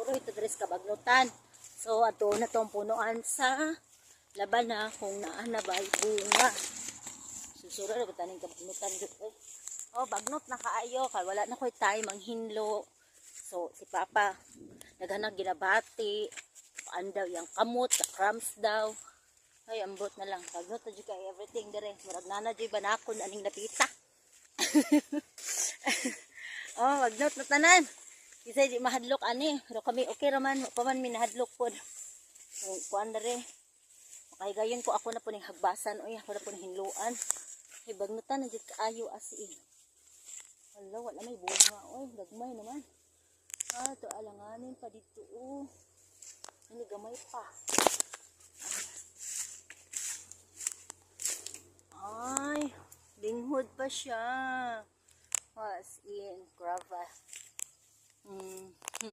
Suroy to diri sa kabagnutan. So ato na tong punuan sa laban na kung naa na ba bunga. Susuroy ko taning kabagnutan jud eh. Oh, bagnot na kaayo kay wala na koy time ang hinlo. So si Papa naghanag ginabati. Kuan daw yang kamot, sa cramps daw. Ay, ambot na lang. Bagnot na jud kay everything dire. Murag nana jud banakon aning napita. Oh, bagnot na tanan. Kisay di mahadlok ani, pero kami okay raman, pa man mi nahadlok pod. So, kuan dere. Makahigayon ko, ako na po ning hagbasan, oy, ako na po ning hinluan. Ay, bagnutan na jud kaayo as in. Hala, wala may bunga, oy, gagmay naman. Ah, to alanganin pa dito, oh. Ini gamay pa. Ay, linghod pa siya. As in, grava.